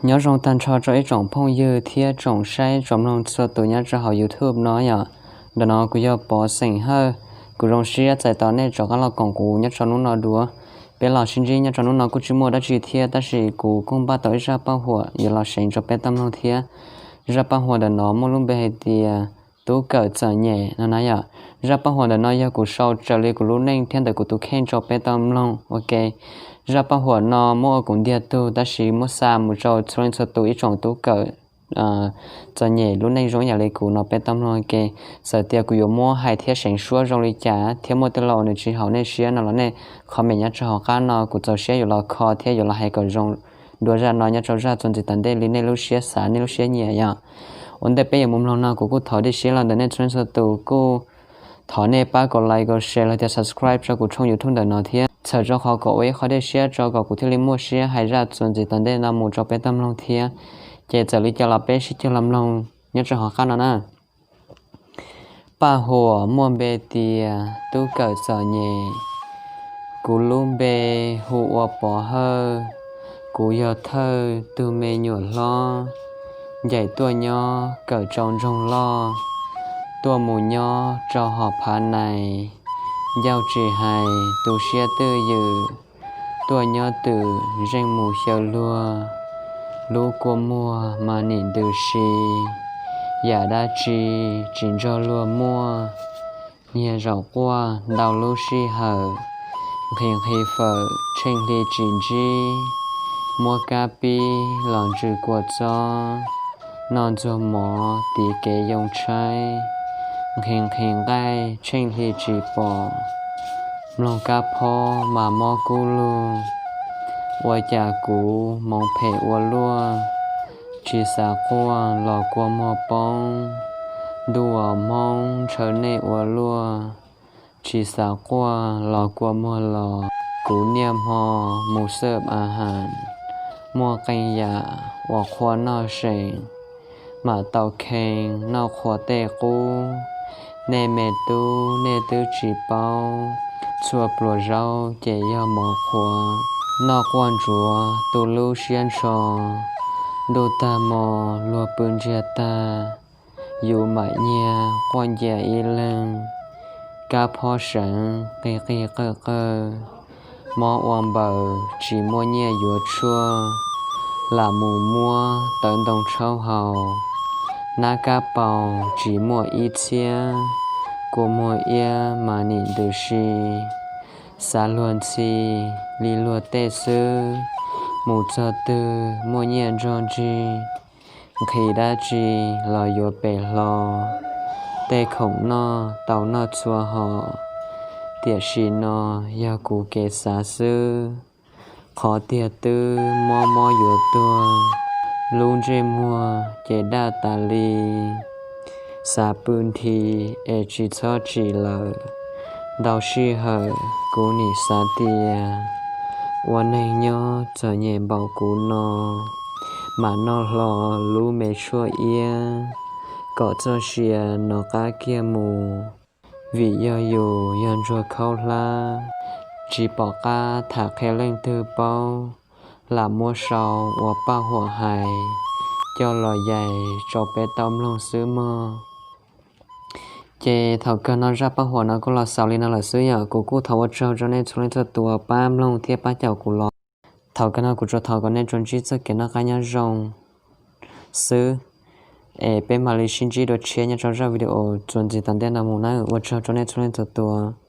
Nyob zoo tag nrho rau ib tsoom phooj ywg thiab tsoom saib tsoom mloog txhua tus nyob rau hauv YouTube no yom. Ntawm no kuv yog Pov xeem Hawj. Kuv zoo siab txais tos nej rov qab los koom kuv nyob rau hnub no dua. Peb los sib ntsib nyob rau hnub no kuj tsis muaj dab tsi thiab, tab sis kuv kuj npaj tau ib zaj paj huam yuav los seev rau peb tau mloog thiab. Zaj paj huam ntawm no muaj lub npe hais tias Tub Kawm Txom Nyem no na yom. Zaj paj huam ntawm no yog kuv sau raws li kuv lub neej thiab ntawm kuv tus kheej rau peb tau mloog ua ke. Zaj paj huam no muab ua kuv ntiag tug, tab sis muab xa mus rau txhua leej txhua tus ib tsoom tub kawm txom nyem lub neej zoo ib yam li kuv no peb tau mloog ua ke. Txawm tias kuv yuav muab hais thiab seev suab zoo li cas thiab muaj tej lo uas nws tsis haum nej siab no los nej comment nyob rau hauv qab no, kuv txaus siab yuav los kho thiab yuav los hais kom zoo dua zaj no nyob rau zaj txuas ntxiv tom ntej li nej lub siab xav nej lub siab nyiam yom. Ua ntej peb yuav mus mloog no kuv kuj thov dej siab los ntawm nej txhua leej txhua tus, kuj thov nej pab kom like kom share los tias subscribe rau kuv tshooj YouTube ntawm no thiab, txhawm rau qhov kom ua ib qho dej siab rau kom kuv thiaj li muaj siab hais zaj txuas ntxiv tom ntej no mus rau peb tau mloog thiab. Ces txawm li cas los peb sib cog los mloog nyob rau hauv qab no na. Paj huam muaj npe tias Tub Kawm Txom Nyem. Kuv lub npe hu ua Pov Hawj, kuv yog thawj tug me nyuam hlob, ncaim tuaj nyob kawm rau nroog loj, tuaj mus nyob rau hom Phav Nais, ncauj tsis hais tu siab twj ywm, tuaj nyob twm zeej mus xyaw luag, lub kua muag mas nim ntws si, yam dab tsi tsis nrog luag muaj, nyias zaum quaj ntau lub sij hawm, nqhis nqhis fawm tsheej hli tsis ntsib, muab kab pib los ntsws kua txob, noj ntxuag mov tiv kev yoo tshaib, nqhis nqhis nqaij tsheej hli tsis pom, mloog kab phob mas mob kub lug, ua cas kuv hmoov phem ua luaj, tsis xav quaj los kua muag poob, ntuj aw Hmoob ntshaw nej ua luaj, tsis xav quaj los kua muag los, kuv niaj hmo mus xwb a has, muaj qee yam uas qhua noj seem, mam tau khee noj qhua tej qub, nej me tub nej twb tsis paub, txhua pluas zaub ces yog mov qhuav, noj quaj ntsuav tu lub siab ntsho, ntuj tag hmo luag pw ntsiag tag, yus mam nyiag quaj ncia ib leeg, kab phob seev qig qig qawj qawj, mob ua npaws tsis muaj nyiaj yuav tshuaj, lam mus muab tawv ntoo tshaub haus, nab kab paus tsis muaj ib txhiab, kua muag iab mas nim ntws si, xav luag ntxhi li luag tej xwb, mus txog twg muaj nyiaj nrog ntsig, nqhis dab tsi los yuav pem hlo, tej khoom noj tau noj txhua hom, tiam sis no yog kuv kev xav xwb, qhov tiag twb mob mob yuav tuag, lub ntsej muag ces daj tas li, xav pw nthi es tsis txhob tsim lawm, ntau sij hawm kuv nim xav tias, ua neeg nyob txom nyem npaum kuv no, mam noj hlo lub me tshuaj iab, kom txoj sia no qab kiag mus, vim yog yus yog ntsuag khaub hlab, tsis pom qab tham qhia leej twg paub, lam muab sau ua paj huam hais, coj los yais rau peb tau mloog xwb mog. Ces thaum kawg no zaj paj huam no kuj los xaus li no lawm xwb yom. Kuv kuj thov ua tsaug rau nej txhua leej txhua tus pab mloog thiab pab caum kuv los. Thaum kawg no kuv tsuas thov kom nej tsuas ntsib txoj kev noj qab nyob zoo xwb, es peb mam li sib ntsib dua tshiab nyob rau zaj video txuas ntxiv tom ntej no mus nawb. Ua tsaug rau nej txhua leej txhua tus.